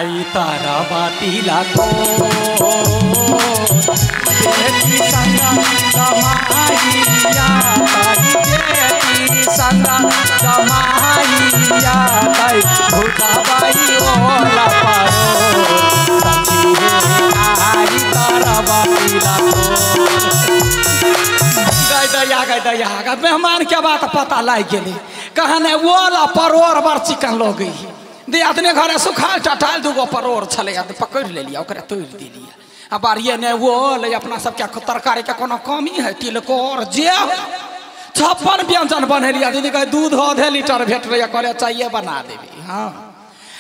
आई तारा बातीला को बेटी संगा कमाइया ताई बेटी संगा कमाइया ताई भूताबाई ओला पारो सखी रे आई तारा बातीला को। गई दया गई मेहमान के बात पता लाग गेलै कहने ओला परोर बड़ चिकन लगै दियादने घरे सुखाल चटाल दूगो परोर छलै पकड़ि लेलियै ओकरा तोड़ि देलियै आ बाड़िए ने ओल अपना सबके तरकारी के कोनो कमी है तिलकोर जे 56 व्यंजन बनेलियै दीदी कहे दूध आधे लीटर भेटलै कहले चाय बना देबी। हाँ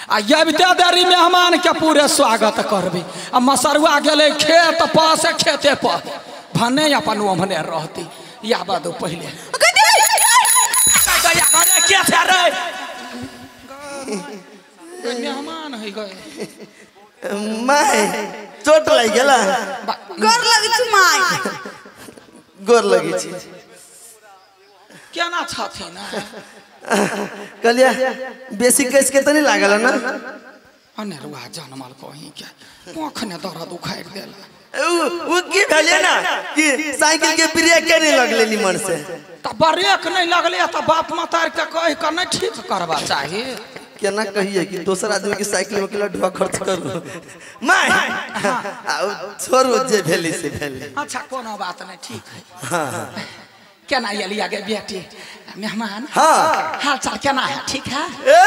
आ अबिते देरी मेहमान के पूरे स्वागत करबी आ मसरुआ गेलै खेत पर से खेते पर भने अपन ओम्हने रहती या बाद पहिले के छै रे मेहमान है गए my चोट लागि गेला गोर लगै छी my गोर लगै छी केना छथिन कहलिए बेसी केस के त नहीं लागल ना अनेरुआ जनमल कहीं के कोख ने दर्द उखाड़ देला उ की भेलै ना कि साइकिल के ब्रेक के नहीं लगले निमन से त ब्रेक नहीं लगले त बाप मातार के कह के नहीं ठीक करबा चाही केना कहिए कि दोसर आदमी के साइकिल में केला ढुआ खर्च करू my छोड़ू जे भेलै से भेलै। अच्छा कोनो बात नहीं ठीक है। हां केना एलिया गे बेटी मेहमान हां हाल चाल केना है ठीक है ए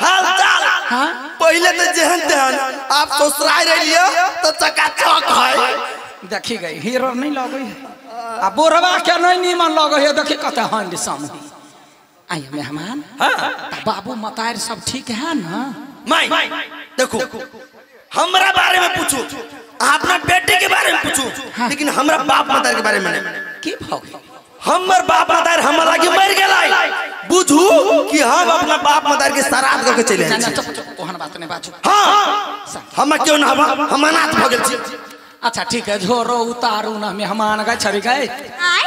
हाल चाल हां पहले तो जेहन तेहन आप ससुराल रहियो तो चकाचक है देखी गई हीरो नहीं लगै है आ बुढ़वा के नहीं नीमन लगै है देखी कते हैंडसम है। आइए मेहमान हां बाबू मतार सब ठीक है ना माई देखो हमरा बारे में पूछो अपना बेटे के बारे में पूछो हाँ। लेकिन हमरा बाप मतार के बारे में नहीं। की भऽ गेल हमर बाप मतार हमरा लागी मर गेलै बुझू कि हम अपना बाप मतार के श्राद्ध क के चले आयल छी। चुप ओहन बात नहीं बाजू। हां हम क्यों ना हम अनाथ भ गेल छी। अच्छा ठीक है झोरो उतारू ना मेहमान गए छड़ी गए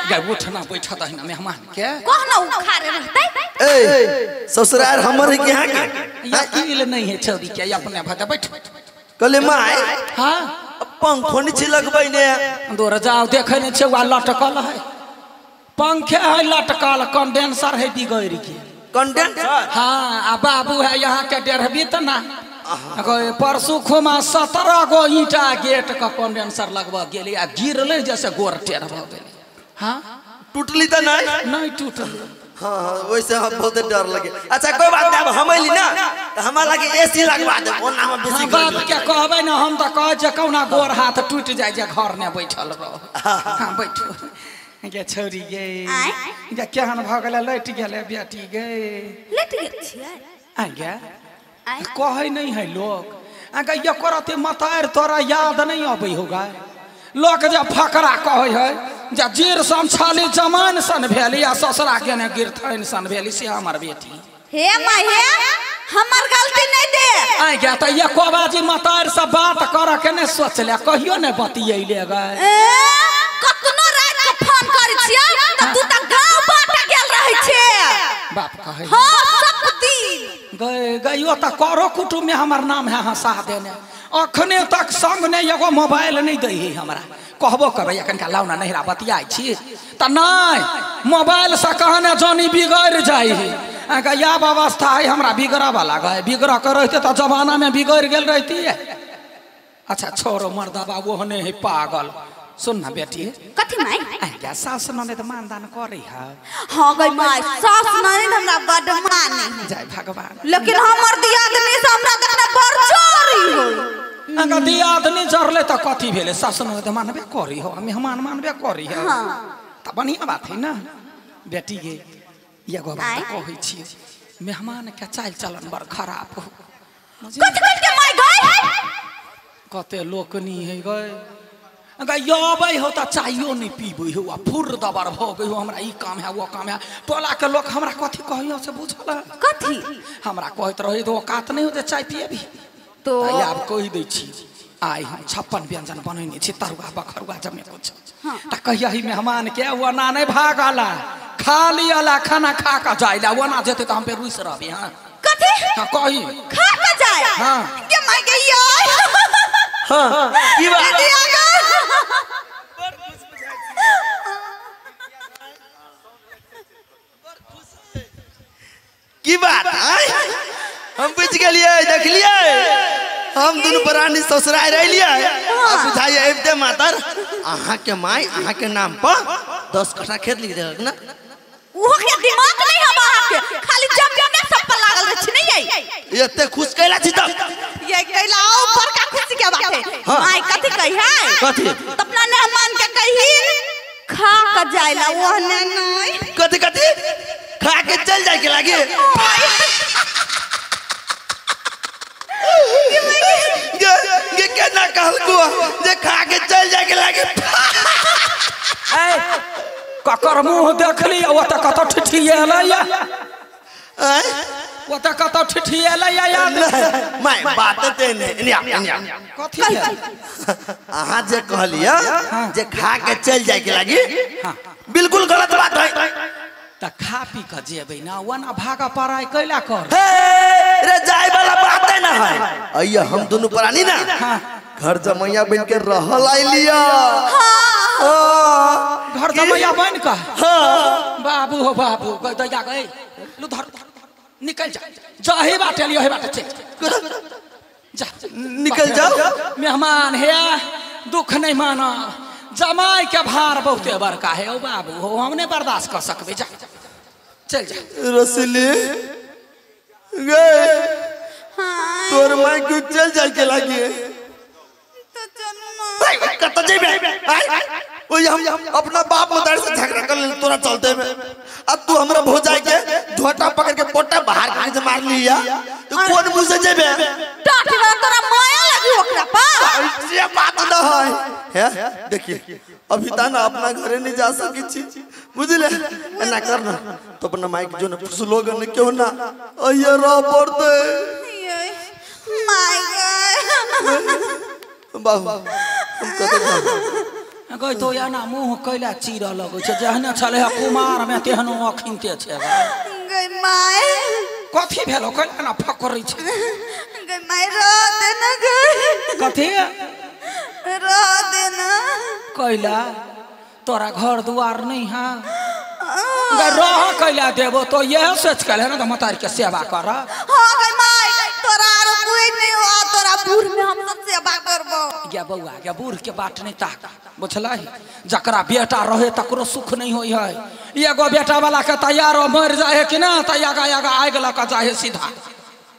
गए उठना बैठा दही ना मेहमान के कहना उखाड़े रहतै ए ससुराल हमर है के हां के यकीन नहीं है छड़ी के अपने भते बैठ कहले my हां पंखो नहीं छी लगबै ने दूर जाओ देखे नहीं छे वा लटकल है पंखे है लटकल कंडेंसर है बिगड़ के कंडेंसर हाँ आ बाबू है यहाँ के डेढ़बी त ना परसू खुमा 17 गो ईटा गेट का कंडेंसर लगवा गेली आ गिरले जैसे गोर टेढ़ भ गेली। हाँ टूटली त नहीं नहीं टूटल। हाँ हाँ वैसे हम बहुत डर लगे। अच्छा कोई बात नहीं अब हम अइली ना त हमरा लागे एसी लगवा दे ओना हम बेसी बाप के कहबै ना हम त कहै जे कौना गोर हाथ टूट जाय जे घर ने बैठल रह। हाँ बैठू गे छौरी गे गे केहन भ गेलै लटि गेलै बेटी गे लटि गेल छियै आ गे कहै नहीं है लोग आ गे एकर अते मतार तोरा याद नहीं अबै होगा लोक जे फकरा कहै है जे जीर सन छाली जमान सन भेली आ ससुरा के ने गिरथैन सन भेली से हमर बेटी। हे my हे हमर गलती नहीं दे आ गे त एको बाजी मतार से बात कर के ने सोचले कहियो ने बतियैले गे कतनो रात के फोन करै छियै त तू त गांव बाटे गेल रहै छे बाप कहै हां सब दिन गए गयो त करो कुटुम में हमर नाम है हंसा देने अखने तक संग ने एगो मोबाइल नहीं दै है हमरा कहबो करबै एखनका लाउ ना नहिरा बतियाइ छी त नहीं मोबाइल से कहने जानी बिगड़ जाइ है अहाँके आब अवस्था है हमरा बिगड़ऽ वाला गए बिगड़ के रहते त जमाना में बिगड़ गेल रहती है। अच्छा छोड़ो मर्दबा ओहने है पागल। सुन ना बेटी कथी माई आ सास ननद मानदान करै है। हां गई माई सास ननद हमरा बड माने जय भगवान लेकिन हमर दियादनी से हमरा देखने बड़ चोरी हो। अगर दियादनी जरले त कथी भेलै सास ननद मानबे करी हो मेहमान मानबे करी हो। हां त बढ़िया बात है ना बेटी गे एगो बात कहै छी मेहमान के चाल चलन बड़ खराब हो। कथी कह के माई गई कते लोकनी है गए अगर अबै हो त चाइयो नहीं पीबै हो आ फुर दबर भ गई हो हमरा ई काम है वो काम है टोला के लोग हमरा कथी कहियो से बुझल है कथी हमरा कहैत रहे तो औकात नहीं हो जे चाय पिएबी तो आब कहि दै छी आइ हम 56 व्यंजन बनेने छी तरुआ बखरुआ जमे कुछ त कहिया ही मेहमान के ओना नहीं भागला खा लियला खाना खा के जाइला ओना जेते त हम पे रुस रहबी। हां कथी हां कही खा के जाय हां के माय हां की बात की बात आय हम बुझ गेलिए देखलिए हम दुनु प्राणी ससुराल रहिलिए अब बुझाइए आबिते मातर अहाँ के माई अहाँ के नाम पर 10 कट्ठा खेत लिख देलक ना। ओहो के दिमाग नहीं हम अहाँ के खाली जमीने सब पर लागल रह छी नहीं ये एते खुश कैला छी तब ये कैला आओ बड़का खुशी के बात है। माई कथि कही है कथि अपना मेहमान के कही खा के जाइला ओहने नहीं कथि कथि खा के चल जाए के लागे ये केना कहलको जे खा के चल जाए के लागे। ए ककर मुंह देखली ओत कत ठिठिएलै ए ओत कत ठिठिएलै याद my बात ते ने इनिया इनिया कथि अहाँ जे कहलिए जे खा के चल जाए के लागे बिल्कुल गलत बात है। त खा पी के जेबै ना वना भागा पराय कैला कर हे रे जाय वाला बात ना है। अइया हम दोनों प्राणी ना घर जमैया बन के रहल आइलिया। हां घर जमैया बन के हां बाबू हो बाबू दैया गए लू धर निकल जा जाहे बाटे लियो हे बाटे चल जा निकल जाओ। मेहमान हे दुख नहीं माना जमाई के भार बहुते बड़का है ओ बाबू हो हमने बर्दाश्त कर सकबे जा चल जा। रसली गए हां तोर माई क्यों चल जाए के लागी तो चलू ना कत जेबे ओ हम अपना बाप मदार से झगड़ा कर ले तोरा चलते में अब तू हमरा भोजाई के झोटा पकड़ के पोटा बाहर खींच मार लिया तो कौन मुंह से जेबे टाट तोरा माया लगी ओकरा पर ये बात न है है देखिए अभी ता ना अपना घरे नहीं जा सकी छी बुझले ना कर ना तो अपना माइक जो ना स्लोगन क्यों ना अये रो पड़ते ये my God बाबू हम कत गई तो या ना मुंह कैला चीर लगै छै जहने छले है कुमार में तेहनो अखिनते छै गई my कथि भेलो कैला ना फकरै छै गई my रो देना गई कथि रो देना कैला तोरा घर दुआर नहीं है गई रह कैला देबो तो यह सोच के ना तो मतारी के सेवा कर। हां गई my तोरा आरो कोई नहीं हो तोरा बूढ़ में हम सब सेवा करबो। गे बौआ गे बूढ़ के बाट नहीं ताक बुझलही जकरा बेटा रहे तकरो सुख नहीं होई है एगो बेटा वाला के तैयार मर जाए है कि ना त आगा आगा आगि लऽ के जाए है सीधा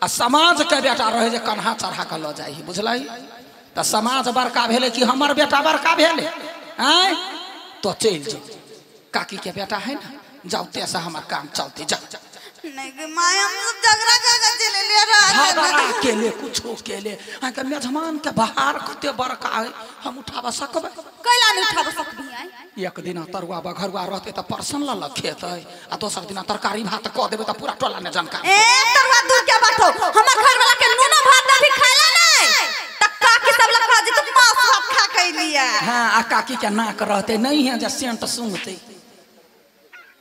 आ समाज के बेटा रहे जे कन्हा चढ़ा के लऽ जाइ है बुझलही त समाज बड़का भेलै कि हमर बेटा बड़का भेलै आँय तो चलि जाओ काकी के बेटा है ना जाओ तेसे हमर काम चलते जाओ। नहीं गे my हम सब झगड़ा कर के चले ले रहा झगड़ा के ले कुछो के ले अहाँ के मेजमान के बाहर कते बड़का है हम उठाबा सकबै कैला नहीं उठाबा सकबी आइ एक दिन तरुआ बघरुआ रहते त परसन ल ल खेतै आ दोसर दिन तरकारी भात क देबै त पूरा टोला ने जानकारी ए तरुआ दूर के बात हो हमर घर वाला के नूनो भात भी खाइला नहीं त काकी सब लग खा जे तू मांस भात खा के लिया। हां आ काकी के नाक रहते नहीं है जे सेंट सूंघते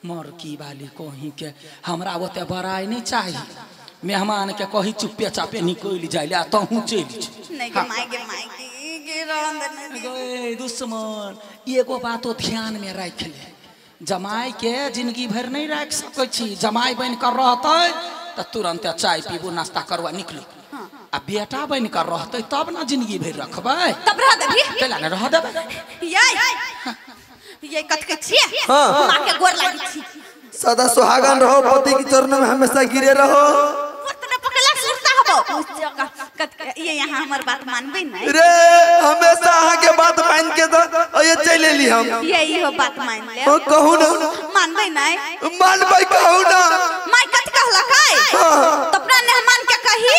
मरकी वाली कहीं के हमरा ओते बड़ाई नहीं चाहिए मेहमान के कही चुप्पे चापे निकल जाए आ तहू चलि नहीं गे my गे my गे रहन दे गए दुश्मन एगो बातो ध्यान में राख ले जमाई के जिंदगी भर नहीं राख सकै छी जमाई बन कर रहतै त तुरंत चाय पीबू नाश्ता करवा निकलू आ बेटा बन कर रहतै तब ना जिंदगी भर रखबै तब रह देबी कैला ने रह देबै ये ये कथ के छिए मां के गोर लागी छी सदा सुहागन रहो पति के चरणों में हमेशा गिरे रहो पतना पकला सुरता हबो कथ ये यहां हमर बात मानबे नहीं रे हमेशा अहाँ के बात मान के तो ये चल लेली हम ये इहो बात मान ले ओ कहू ना मानबे नहीं मानबे कहू ना my कथ कहलक है तो अपना मेहमान के कही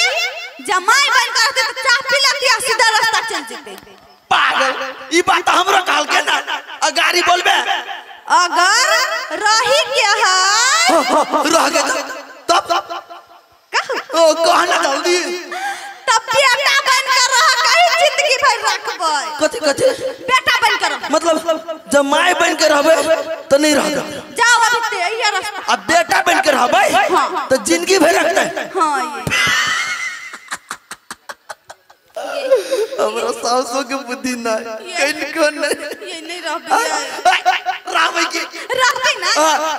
जमाई बन कर रहते तो चाय पी लेती आ सीधा रास्ता चल जेते। पागल ई बात हमरो कहल के ना आ गाड़ी बोलबे अगर रही के है रह गए तब कहू ओ कहना जल्दी तब बेटा बन कर रह कहीं जिंदगी भर रखबै कथि कथि बेटा बन कर रह। मतलब जब my बन के रहबे तो नहीं रहबे जाओ अभी ते ये रास्ता अब बेटा बन के रहबे हाँ। तो जिंदगी भर रखते। हाँ ये हमरा सासो के बुद्धि नहीं कहीं नहीं ये नहीं रहबे रहबे की रहबे ना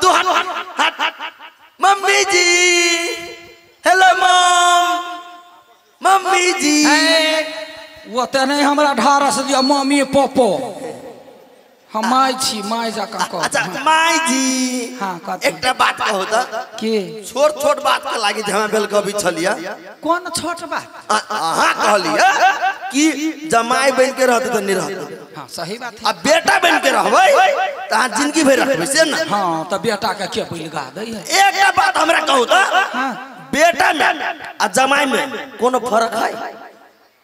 तू हट mummy ji hello mom mummy ji वो ते नहीं हमरा ढारस दिया मम्मी पोपो हम my छी my जका कह। अच्छा my जी हां एकटा बात कहू त के छोट छोट बात के लागी जे हमरा बेल कभी छलिया कोन छोट बात अहां कहलिया कि जमाई बन के रहत त नहीं रहत। हां सही बात है। अब बेटा बन के रहबै त अहां जिंदगी भर रखबै से ना। हां त बेटा के के बैलगा दै है। एकटा बात हमरा कहू त हां बेटा में आ जमाई में कोनो फर्क है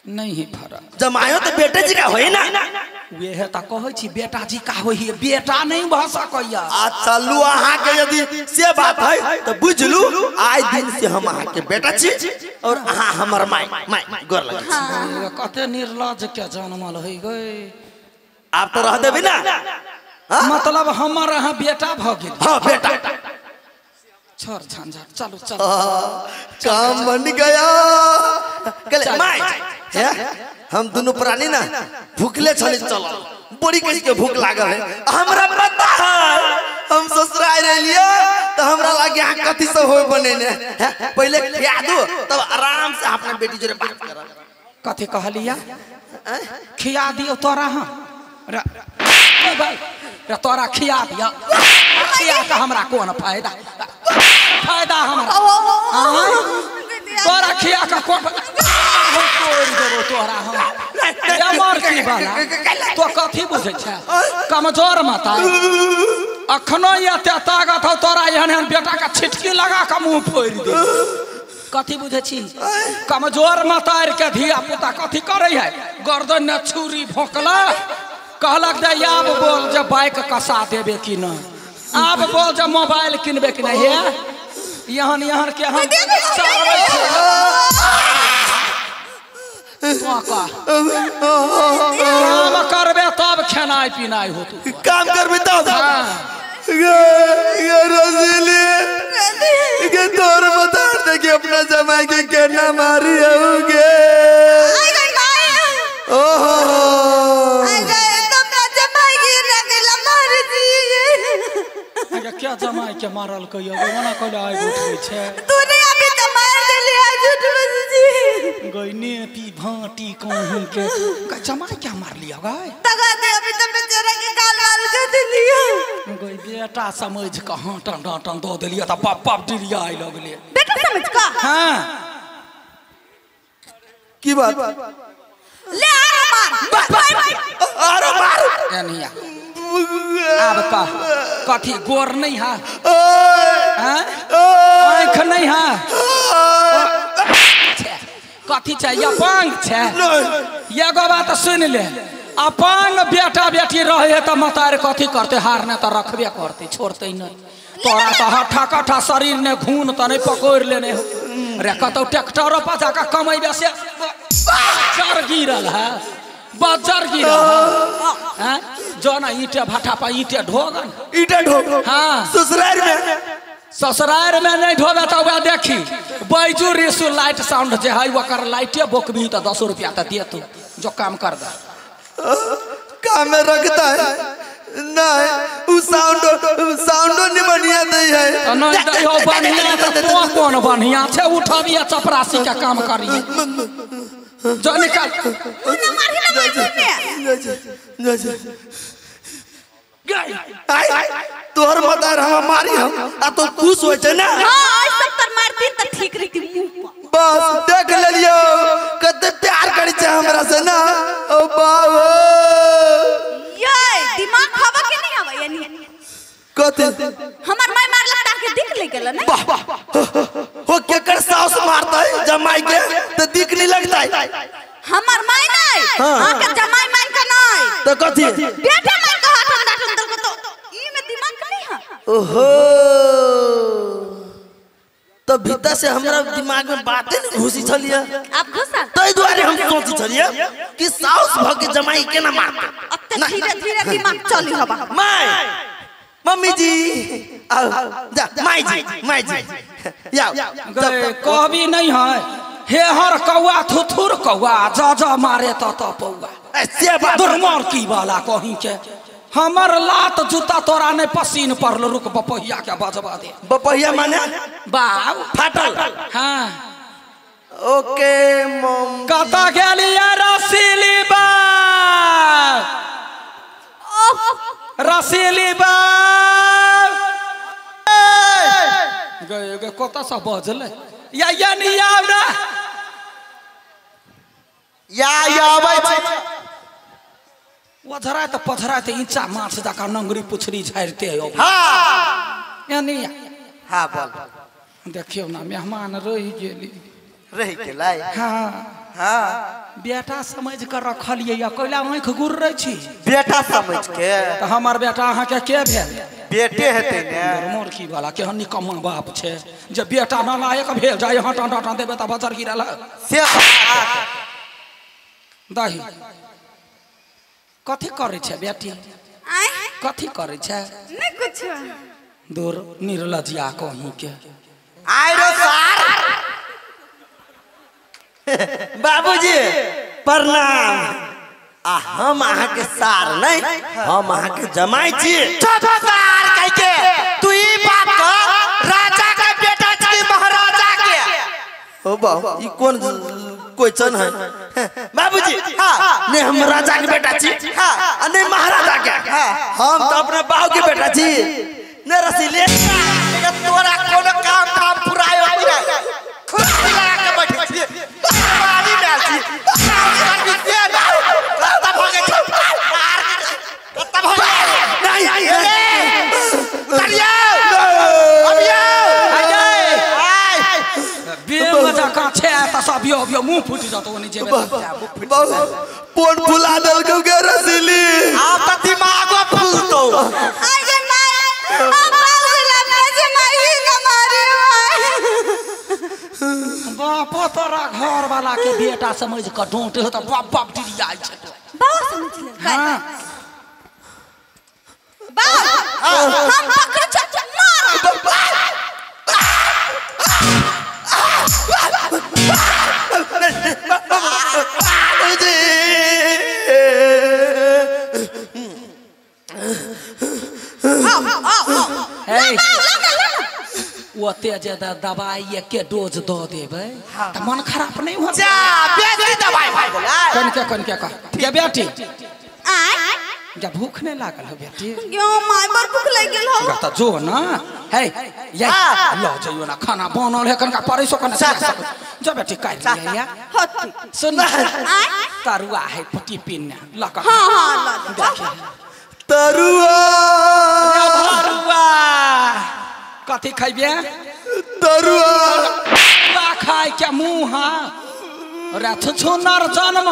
नहीं है फर्क। जमायो तो बेटे जी का होई ना वेहे त कहै छी बेटा जी का होई बेटा नहीं भ सकैया। आ चलू अहाँ के यदि से बात है तो बुझलू आइ दिन से हम अहाँ के बेटा छी और अहाँ हमर my my गोर लगे छी। कते निर्लज के जनमल होई गई आप तो रह देबी ना। मतलब हमर अहाँ बेटा भ गेल। हां बेटा छोड़ झंझट चलो चलो काम बन गया। कल my हम दोनों प्राणी ना भूखले छले चल बड़ी कस के भूख लागल है हमरा पता है हम ससुराल रहलिए तो हमरा लागे अहाँ कथि सब होय बनेने पहले खिया दो तब आराम से अपना बेटी जोरे बात करब। कथि कहलिया खिया दियो तोरा। हां रे तोरा खिया दिया खिया के हमरा कोन फायदा फायदा हमरा तोरा खिया के कोन हम तोड़ देबो तोरा। हम अमर की बाला तो कथी बुझै छै कमजोर माता अखनो एते ताकत हौ तोरा एहन एहन बेटा के छिटकी लगा के मुंह फोड़ि दे। कथी बुझै छी कमजोर माता के धिया पुता कथी करै है गर्दन ने छुरी भोंकला कहलक जे आब बोल जे बाइक कसा देबे कि नहीं आब बोल जे मोबाइल किनबे कि नहीं। हे यहन यहन के हम चलबै छी काम करबे तब खेनाइ पिनाइ होतौ काम करबे तब। गे गे रसीली गे तोर बता दे कि अपना जमाई के केना मारी होगे। आई गई माई ओहो आई गई तुमरा जमाई के रगला मार दी। अरे क्या जमाई के मारल कहियो ओना कहले आइ उठै छै तू नहीं अभी त मार देली आज उठबै छी गइने पी भाटी कहूं के जमाई क्या मार लिया गाय तगा दे अभी त बेचारा के गाल वाल के देलियो गई बेटा समझ के हां टन टन टन दो देलियो त बाप बाप डिरिया आइ लगले बेटा समझ का। हां की बात ले आ मार अरे मार एनिया आब का कथी गोर नहीं है हैं आँख नहीं है कथी चाहिए अपांग छै एगो बात सुन ले अपांग बेटा बेटी रहे तो मतार कथी करते हार ने तो रखबे करते छोड़ते नहीं तोरा तो हठा कठा शरीर ने घून तो नहीं पकड़ लेने हो रे कतौ ट्रैक्टरों पर जाकर कमेबे से बज्जर गिरल है बज्जर गिरल है जो ना ईटे भाटा पर ईटे ढोगन ईटे ढो। हाँ ससुराल में ससुराल में नहीं ढोबे तो वह देखी बैजू रिसु लाइट साउंड जे है ओकर लाइटे बोकबी तो 10 रुपया तो देतौ जो काम कर दे काम में रखता है नहीं उ साउंड साउंडो नहीं बढ़िया नहीं है नहीं दै हो बढ़िया तो तो कोन बढ़िया छै उठबिया चपरासी के काम करी जो निकाल ना मारी ना मारी में आई तोहर मदार हम मारी हम आ तो खुश होय छै ना। हां आज सब तर मारती त ठीक रही मुंह पर बस देख लेलियो कते प्यार करै छै हमरा से ना। ओ बाबू ये दिमाग खावा के नहीं आवा यानी कते हमर माय मारलक ताके दिख ले गेल ना। वाह वाह हो केकर सास मारता है जमाई के तो दिख नहीं लगता है हमर my नहीं हां के जमाई मान के नहीं तो कथी बेटा मान के हाथ अंदर अंदर को तो ई में दिमाग नहीं है। ओहो तो भीतर से हमरा दिमाग में बातें नहीं घुसी छलिया आप घुसा तै दुआरे हम सोची छलिया कि सास भ के जमाई केना मारते अब त धीरे धीरे दिमाग चली हबा। My mummy जी आओ जा माई जी याओ कहबी नहीं है हे हर कौआ थुथुर कौआ। कौआ जा जा मारे त त पौआ ऐसे बात दुर्मर की वाला कहीं के हमर लात जूता तोरा नहीं पसीन पड़ल रुक बपहिया के बजबा दे बपहिया माने बाब फाटल हाँ ओके मम कत गेलिया रसीली बा रसीली बा गए गए कत से बजले या या नहीं आव ना या या आबै छै ओझराय त पझराय त ईचा माछ जका नंगरी पुछरी झाड़ते हो हाँ या नहीं हाँ बोल देखियो ना मेहमान रहि गेली रहि गेलै हाँ हाँ बेटा समझ कर रखलियै या कोइला आँखि गुर्रै छी बेटा समझ के त हमर बेटा अहाँ के के भेल बेटे हेतै ने मोरकी वाला केहन निकम्मा बाप छै जे बेटा नालायक भेल जाय हटा हटा देबै त बजर गिरल से दही कथी करै छै बेटी आय कथी करै छै नहीं कुछ दूर निर्लजिया कहीं के आइरो सार बाबूजी प्रणाम आ हम अहाँ के सार नहीं हम अहाँ के जमाई छी सार कह के तू ई बात कह राजा के बेटा छी महाराजा के ओ बाबू ई कौन क्वेश्चन है बाबूजी हाँ नहीं हम राजा के बेटा छी हाँ आ नहीं महाराजा के हाँ हम तो अपने बाबू के बेटा छी ने रसीले तोरा कोनो काम धाम पुरायो नहीं खुद लगा के बैठे छी पानी में छी कत्ता भगे छी कत्ता भगे नहीं उतरियो अबियो आय बेम जकाँ छै त सब यो यो मुंह फुटि जतौ ओनी जेबे बाबू पोन फुला देलकौ गे रसीली आब त दिमागो फूलतौ आय गे my अब बाबू ला जे माई न मारे बापो तोरा घर वाला के बेटा समझ के डोंटे हो त बाप बाप डिरियाइ छै बाबा समझ ले हाँ बाबा हम पकड़ चट मार बाबूजी आओ आओ आओ हे ला ओते जे दवाई एके डोज दऽ देबै त मन खराब नहीं होत जा बेसी दवाई भए गेलै कनके कनके कह गे बेटी आय जा भूख नहीं लागल हो बेटी क्यों my बड़ भूख लागि गेल हो गा त जो ना हे ये ल जइयो ना खाना बनल है कनका परैसो कना जो बेटी काटि लिया या हती सुन आय तरुआ है टिफिन ने ल क हाँ हाँ ला देखिए तरुआ तरुआ कथी खैबे तरुआ तरुआ खाय के मुँह रे छुछुनर जन्म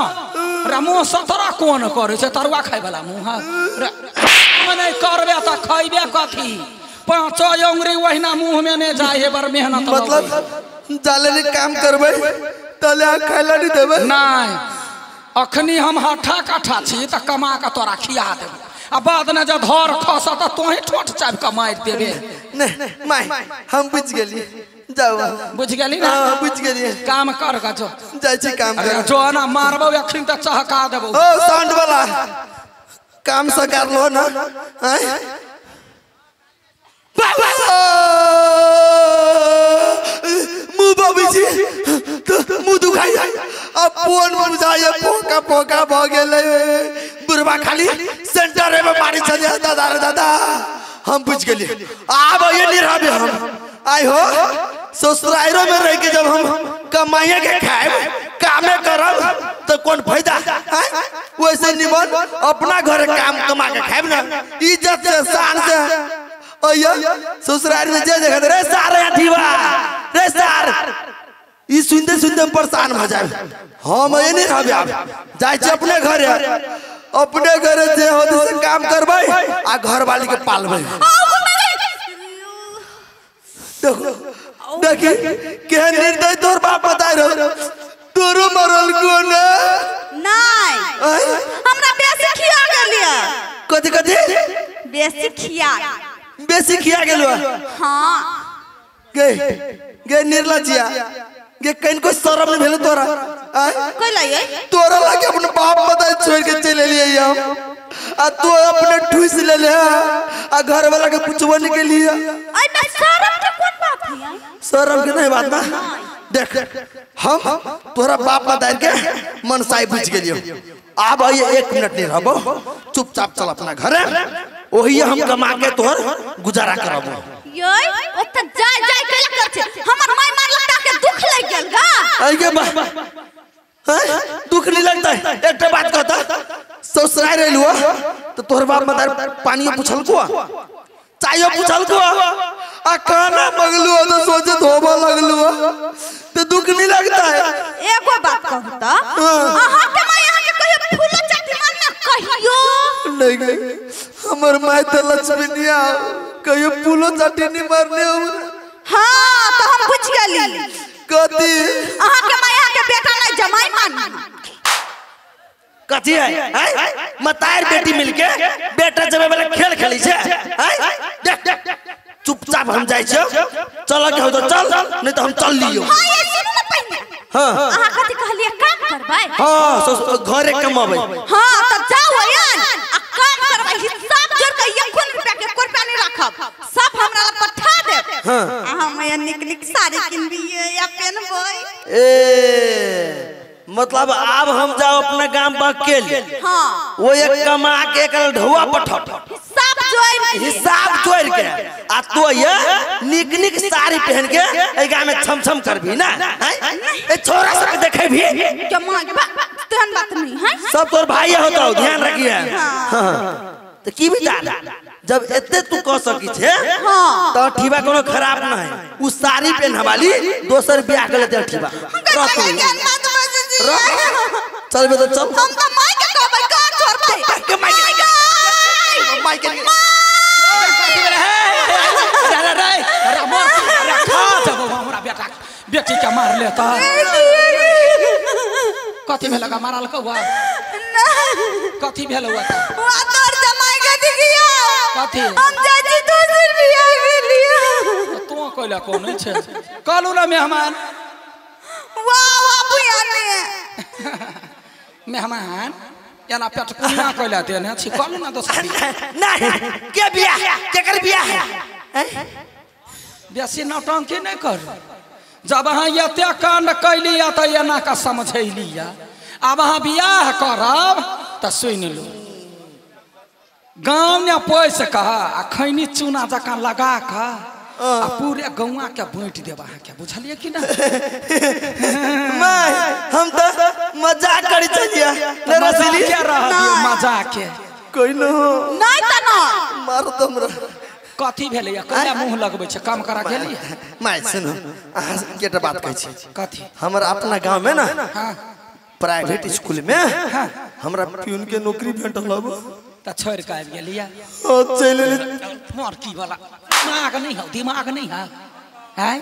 रे मुँह सतरा कोन करै छै तरुआ खाय वाला मुँह रे नहि करबे त खैबे कथी पांचो अंगुरी ओहिना मुँह में नहि जाय हे बड़ मेहनत मतलब जाले ने काम करबै तले आ खाइला नहीं देबै नहीं अखनी हम हठा कठा छी त कमा के तोरा खिया देबै आ बाद में जब धर खस त तोही ठोठ चाबि के मारि देबे नहीं my हम बुझ गेली जाओ बुझ गेली ना हां बुझ गेली काम कर ग जो जाइ छी काम अरे कर जो ना मारबौ अखन त चहका देबौ ओ साउंड वाला काम सकार लो ना हैं मुंह बाबूजी तो मुंह दुखाई अब फोन बुझाइए पोका पोका भ गेलै बुढ़वा खाली सेंटर में मारी चलिए दादा रे दादा हम बुझ गेलिए आब ये नहीं रहबे हम आइ हो ससुराइरो में रह के जब हम कमाइए के खाएब कामे करब तो कौन फायदा वैसे निमन अपना घर काम कमा के खाएब ना इज्जत से शान से अय्या ससुराल में जे देखत रे सार अथीवा रे सार ई सुनते सुनते हम परेशान भ जाए हम ये नहीं रहबे आब जाइ छी अपने घरे अपने घरे जे होते से काम करबै आ घर वाली के पालबै देखो देखी केहन निर्दय तोर बाप बताय रहो तोरो मरल कोन नहीं हमरा बेसी खिया गेलिए कथी कथी बेसी खिया बेसी खिया गेलो हां गे गे निर्लज्जिया गे कनको शरम नहीं भेल तोरा कोई लाई तोरा लागे अपन बाप मदाई छोड़ के चले लिए हम आ तू अपने ठूस ले ले आ घर वाला के पूछबो नहीं के लिए। आई में शर्म के कोन बात है? शर्म के नहीं बात ना। देख हम तोरा बाप मदाई के मनसाई बुझ गेलियो। आब आइए 1 मिनट नहीं रहबो, चुपचाप चल अपना घरे, वही हम कमा के तोहर गुजारा करबो। योय ओत जाय जाय केला कर छे हमर माय मारलक ता के दुख लग गेल गा। आई के बा हैं दुख नहीं लगता है? एकटा बात कहता ससुराल रहलुआ तो तोहर बाप मदार पानी पूछलको चायो पूछलको आ खाना मंगलुआ तो सोचे धोबा लगलुआ तो दुख नहीं लगता है? एगो बात कहू त अहाँ के माय अहाँ के कहियो फूलो चाटी मारना कहियो नहीं गई। हमर my त लक्ष्मीनिया कहियो फूलो चाटी नहीं मारने हमरा। हां तो हम बुझ गेली कथी अहाँ के my अहाँ के बेटा नहीं जमाई मानी कथी है? मतार बेटी मिलके बेटा जमे वाला खेल खेली छे। देख चुपचाप हम जाय छे, चल के हो तो चल नहीं तो हम चल लियो। हां ये सुनू ना पहिने। हां अहाँ कथी कहलिए काम करबै? हां घरे कमाबै। हां त जाओ यार आ काम करबै, हिसाब जोड़ के 1 रुपया के 1 रुपया नहीं राखब, सब हमरा लग पठा देब। हां हम ये निक निक साड़ी किनबिए या पहनबै। ए मतलब अब हम जाओ अपना गांव अकेले। हां वो एक कमा के एक ढौआ पठत हिसाब जोड़ के आ तो ये निक निक साड़ी पहन के ए गांव में छम छम करबी ना। ए छोरा सब देखे भी के मां के तेहन बात नहीं है, सब तोर भाई होतो ध्यान रखिए। हां तो की विचार जब एते तू कह सकी छे त ठीबा कोनो खराब न है। उ साड़ी पहनवाली दोसर बियाह के लेते ठीबा चल बे तो चल। हम त माई के कहबै का छोड़बै के माई के माई के रे रे रे मोर खा जब हमरा बेटा बेटी के मार लेता। कथी भेल का मारल कौआ? कथी भेल हुआ? वा तोर जमाई के दिखियो कथी हम चाची दोसर बियाह गेलियो। तू कहला कोन छै? कहलू ना मेहमान। वाह वाह बुया ने मेहमान एना पेट कुना कहला देने छी कहलू ना दोसर नहीं के बियाह केकर बियाह है? बेसी नौटंकी नहीं कर। जब अहाँ एते कांड कैली त एना का समझैली, आब अहाँ बियाह करब त सुनि लू गाँव ने पैस कह आ खैनी चूना जकाँ लगा कऽ आ पूरे गौआ के बाँटि देब अहाँके, बुझलियै कि ना? My हम त मजाक करै छलियै। मजाक के कोई न नहीं त न मार त हमरा कथी भेलैया? कहिया मुँह लगबै छै? काम करा गेलियै? My सुनू अहाँ के एकटा बात कहै छी। कथी? हमर अपना गाँव में ना प्राइवेट स्कूल में हमरा प्यून के नौकरी भेटल हब त छोड़ के आबि गेलियै। हां चलि एलियै। मोर की वाला दिमाग नहीं है, दिमाग नहीं है हैं?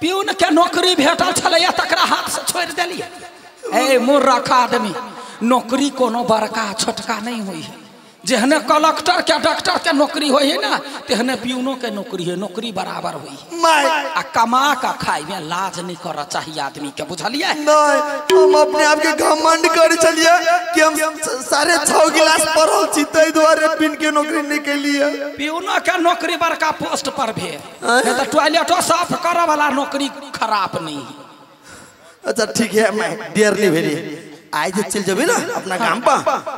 प्यून के नौकरी भेटल छलैया तकरा हाथ से छोड़ देलियै। ए मूर्ख आदमी, नौकरी कोनो बड़का छोटका नहीं हुई है। जेहने कलेक्टर के डॉक्टर के नौकरी होई है ना तेहने प्यूनो के नौकरी है, नौकरी बराबर हुई है। आ कमा का खाई में लाज नहीं करना चाहिए आदमी के, बुझलिए? नहीं हम अपने आप के घमंड करे छलिए कि हम 6.5 गिलास पढ़ल छी तै दुआरे प्यून के नौकरी नहीं केलिए। प्यूनो के नौकरी बड़का पोस्ट पर भेल, नहीं तो टॉयलेटो साफ करे वाला नौकरी खराब नहीं है। अच्छा ठीक है मैं देर नहीं भेली आई जे चल जेबे ना अपना गाम पर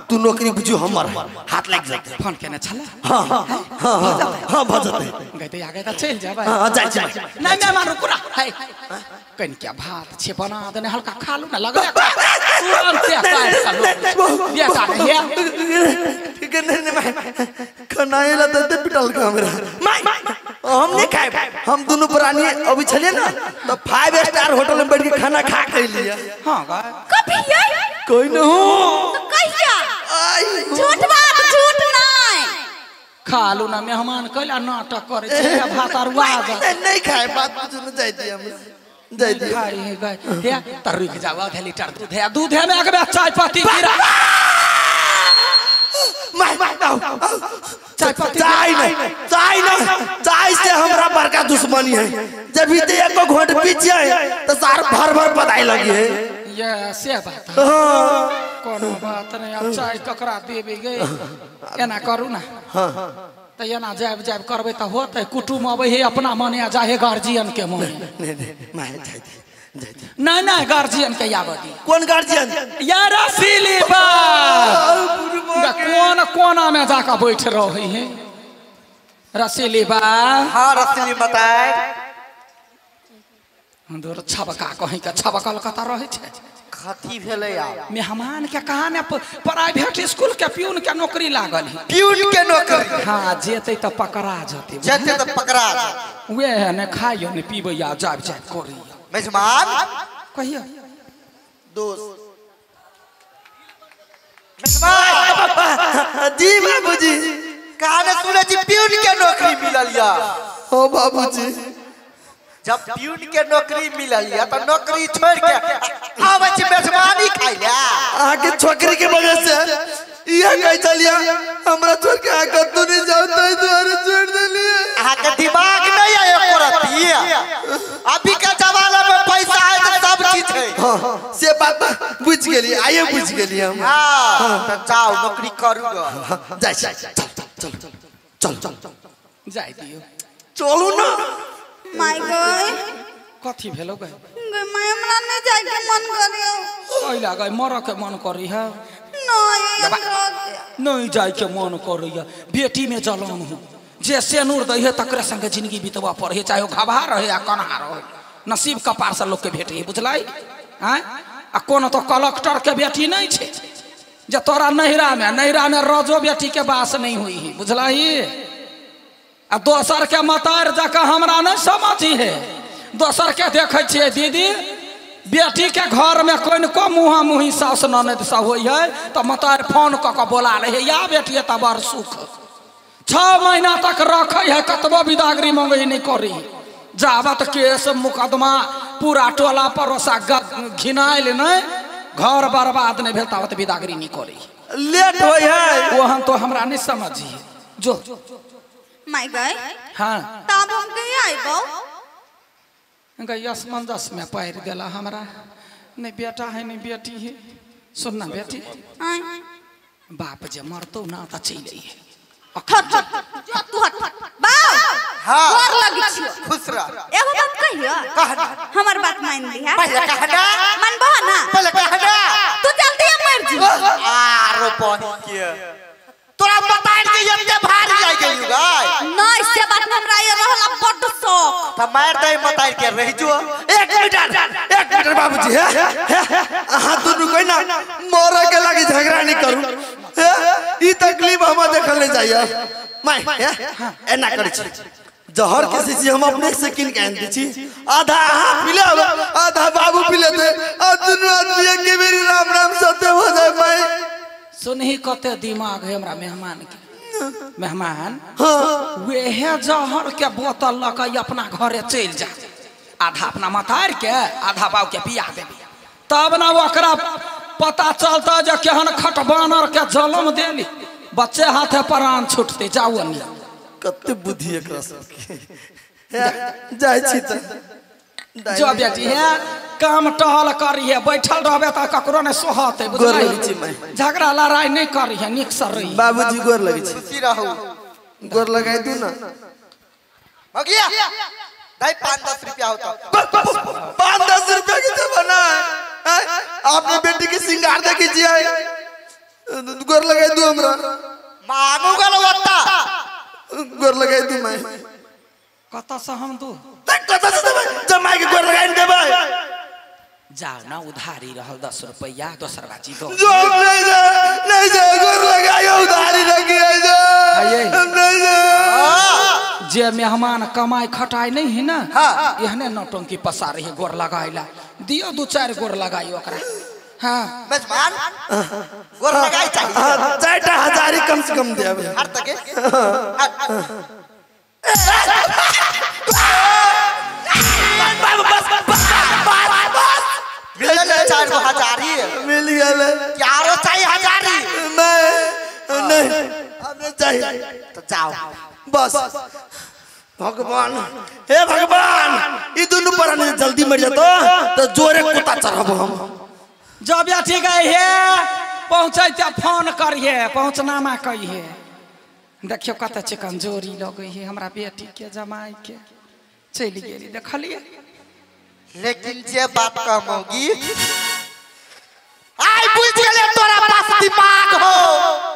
तू नौकरी बुझू हमर हाथ लाग जाते। फोन केने छला? हां हां हां हां भ जते गए त आगे त चल जेबै। हां जाय छी। नहीं मेहमान रुकू ना है कनि क्या भात छे बना देने हल्का खा लू ना लगले तुरंत काट का लो बेटा हे ठीक है। नहीं नहीं खाना ला त पिटल का हमरा my हम नहीं खाए। हम दोनों प्राणी अभी छलिए ना तो 5 स्टार होटल में बैठ के खाना खा के लिए। हां कभी ये कोई न हो तो कहिया झूठ बात झूठ नहीं खा लू ना मेहमान कैला नाटक करे छै भात अरुआ नहीं खाए बात कुछ न जाय दिया हम जाय दिया खाई है गए हे त रुक जाओ आधा लीटर दूध है, दूध है में एक चाय पत्ती गिरा My चाय पत्ती चाय नहीं, चाय नहीं, चाय से हमरा बड़का दुश्मनी है। जब भी एक घोट पी जाए तो सार भर भर पताई लगी है। ये से बात है। कोनो बात नहीं, अब चाय ककरा देबे गे, एना करू ना। तो एना जाब जाब करबे त होतै, कुटुम अबै है अपना मने आ जाहे गार्जियन के मने। नहीं नहीं my जाय दे, जाय दे। नहीं नहीं गार्जियन के आबऽ दी। कोन गार्जियन? यार रसीली बा कोन कोना में जाकर बैठ रही है रसीली बा। हाँ रसीली बताए दूर छबका कहीं के छबकल कता रहे छे। कथी भेलै आब? मेहमान के कहा ने प्राइवेट स्कूल के प्यून के नौकरी लागल है। प्यून के नौकरी? हाँ जेते त पकड़ा जते। जेते त पकड़ा जते। वे ने खाइयो ने पीबैया जाब जाब करैया। मेजमान कहियो दोस्त। मेजमान जी बाबूजी। कहा ने सुनै छी प्यून के नौकरी मिलल या? हो बाबूजी। जब प्यून के नौकरी मिलल या त नौकरी छोड़ के आबै छी मेजबानी खाइ ला। अहाँ के छोकरी के वजह से इहे कहै छलियै हमरा छोड़ के अहाँ कतौ नहीं जाउ, ताहि दुआरे छोड़ देलियै। अहाँ के दिमाग नहीं है एको रत्ती। अभी के जमाना में पैसा है तो सब चीज है। हाँ से बात बुझ गेलियै, आइए बुझ गेलियै हम। हाँ त जाउ नौकरी करू ग। जाइ छी, चल चल चल चल चल जाइ दियौ। चलू ना। My गय कथी भेलो गय? गय my हमरा नहीं जाय के मन करियो। कइला गय मर के मन करी है? नहीं नहीं जाय के मन करैया। बेटी में जलन हो जे सेनूर दै है तकरे संगे जिंदगी बितवा पड़े, चाहे ओ घबा रहे या कन्हा रहे, नसीब कपार से लोग के भेटे है बुझलाई। आँ आ कोनो तो कलेक्टर के बेटी नहीं छे जे तोरा नैहरा में, नैहरा में रजो बेटी के बास नहीं हुई है बुझलाई। आ दोसर के मतार जाकर हमरा नहीं समझी है। दोसर के देखे छियै दीदी बेटी के घर में कनिको मुँहा मुँही सास ननद सब होइ है तो मतार फोन कऽ के बोला लै है या बेटी तऽ बड़ सुख। 6 महीना तक रखे है, कतबो बिदागरी मंगे नहीं करी, जाबत केस मुकदमा पूरा टोला पड़ोसा घिनायल नहीं, घर बर्बाद नहीं भेल ताबत बिदागरी नहीं करी। लेट होइ है ओहन तो हमरा नहीं समझी है। जो my गय। हाँ तब हम कहिया आइबो? गई असमंजस में पैर देला हमरा, नहीं बेटा है नहीं बेटी है। सुनना बेटी बाप जे मरतो ना त चलि अइहे। हट जो तू हट बाप। हाँ गोर लगी छियो। खुश रह। एगो बात कहियो? कहना। हमर बात मान लिहा। पहले कहना। मानबो ना? पहले कहना। तू जल्दी मर जी। आरो बहिन के तोरा बताइल के एते भारी लागि गेलियो गाय। नहीं से बात हमरा ये रहला बड्ड शौक। त मार दे बताइल के रहि जो। एक मिनट एक मिनट बाबूजी, अहाँ दुनू कोई ना मरे के लागी झगड़ा नहीं करू। ई तकलीफ हम देखल नहीं जाइए। My एना करै छी जहर के शीशी हम अपने से किन के आनि दै छी, आधा अहाँ पी लेब आधा बाबू पी लेतै, आ दुनू आदमी एके बेरी राम राम सत्य हो जाए। My सुनही कते दिमाग है हमरा मेहमान के। मेहमान वेहे जहर के बोतल लऽ के अपना घरे चलि जा, आधा अपना मतार के आधा बाबू के पिया देबी, तब ना ओकरा पता चलता जे केहन खटबानर के जलम देली, बच्चे हाथे प्राण छूटते। जाओ नहीं कते बुद्धि एकरा सबके। जाइ छी त जो बेटी है काम टहल करिहे, बैठल रहबे त ककरो नहीं सोहते बुझलै। झगड़ा लड़ाई नहीं करिहे, नीक से रही। बाबूजी गोर लगै छी। खुशी रहू। गोर लगाई दू ना। भगिया दाई 5-10 रुपया होता। 5-10 रुपया के जमाना है। आपने बेटी के सिंगार देखी छी, गोर लगाई दू हमरा। मांगू गल ओत्ता। गोर लगाई दू मैं। कत से हम दू? कत से देबै? जमाई के गोर लगाई देबै। जाओ ना उधारी रहल 10 रुपया दोसर बाजी दो। जो नहीं जा नहीं जा गोर लगाइयो उधारी रखी है जो नहीं जा। जे मेहमान कमाई खटाई नहीं है ना, एहने नौटंकी पसारे है गोर लगाइला। दियो 2-4 गोर लगाई ओकरा। हाँ मेजबान गोर लगाई चाहिए। 4 हजारी कम से कम देब हर तके। बस मिल 4 हजारी मिल गया। यारो चाहिए हजारी। मैं नहीं अब नहीं चाहिए तो जाओ बस। भगवान हे भगवान ई दुनू प्राणी जल्दी मर जतो तो जोरे कुत्ता चढ़ब हम। जब या ठीक है हे पहुँचे ते फोन करिए पहुँचनामा कहिए। देखियो कत चिकन जोरी लगे है हमरा बेटी के जमाई के चलि गेली देखलिए। लेकिन जे बात कहमोगी आई बुझ गेले तोरा पास दिमाग हो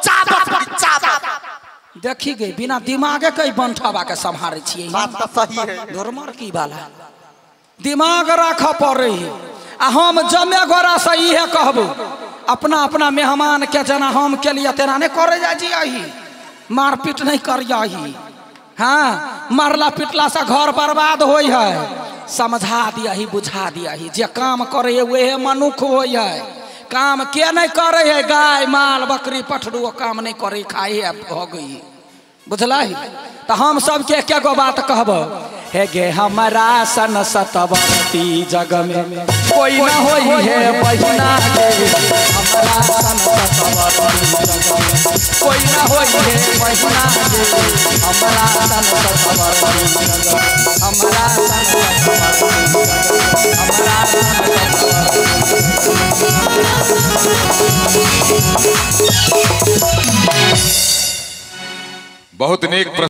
चाबस चाबस। देखी गई बिना दिमागे के बंठवा के संभारे छियै। बात तो सही है धर्मर की वाला दिमाग राख पड़े है। आ हम जमे गोरा से इहे कहबो अपना अपना मेहमान के जना हम के लिए तेना नहीं करे जा जी मारपीट नहीं करियही। हाँ मारला पिटला से घर बर्बाद होई है। समझा दिया बुझा दिया जे काम करे वह मनुख होई है। काम के नहीं करे है गाय माल बकरी पठरू काम नहीं करे खाई है हो गई बुझला ही। तो हम सबके एक गो बात कहबो हे गे हमारा सन सतवती जग में कोई न होई है बहिना गे। हमारा सन सतवती जग में कोई न होई है बहिना गे। हमारा सन सतवती जग हमारा सन सतवती जग हमारा सन बहुत नेक।